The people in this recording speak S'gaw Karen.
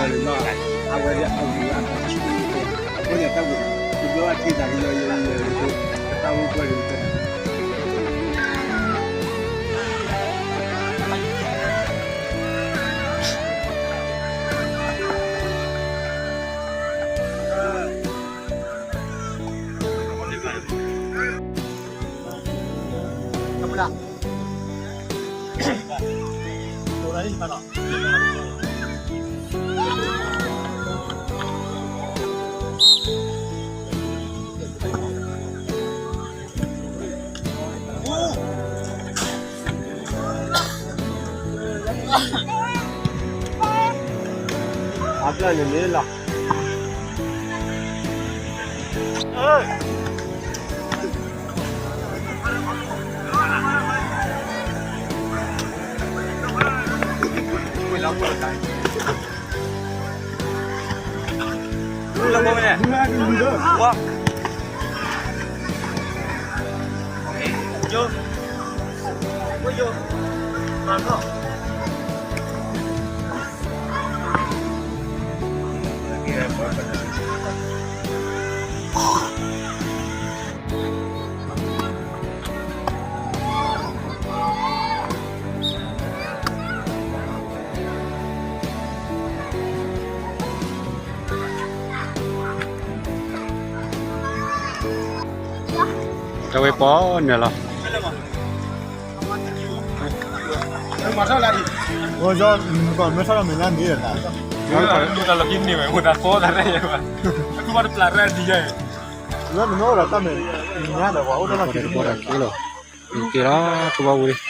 အဝဲဒၣ်အဝဲဒၣ်အတၢ်ဆိၣ်ဂ့ၤ အဃိန့ၣ်တၢ်ဝဲ တဘျီအထံၣ်သးကညီၤယိယိယိ တၢ်အိၣ်ကွဲၢ်န့ၣ် အပျဲၢ်န့ၣ်မ့ၢ်လီၤ. တၢ်ဝဲပီၤန့ၣ်လီၤ. မ့ၢ်ထီၣ်လၢအံၤ အိၣ်ကီၢ်မ့ၢ်ထီၣ်လီၤမဲာ်ညါန့ၣ်လီၤ. မ့ၢ်တၢ်လီၢ်ကံန့ၢ်ဝဲ မ့ၢ်တၢ်သီတၢ်ရဲၣ်ယဲဘၣ်. အခုဘၣ်တပျၢ်ရဲၣ်ဒံးယဲ. လၢနမ့ၢ်အိၣ်ဒီးတၢ်မဲာ်ညါဒီး ပှၤအိၣ်တၢ်လီၢ်ကံန့ၢ်ဝဲ က့ၤလီၤ က့ၤလီၤ ထူဘီဝံၤလံ.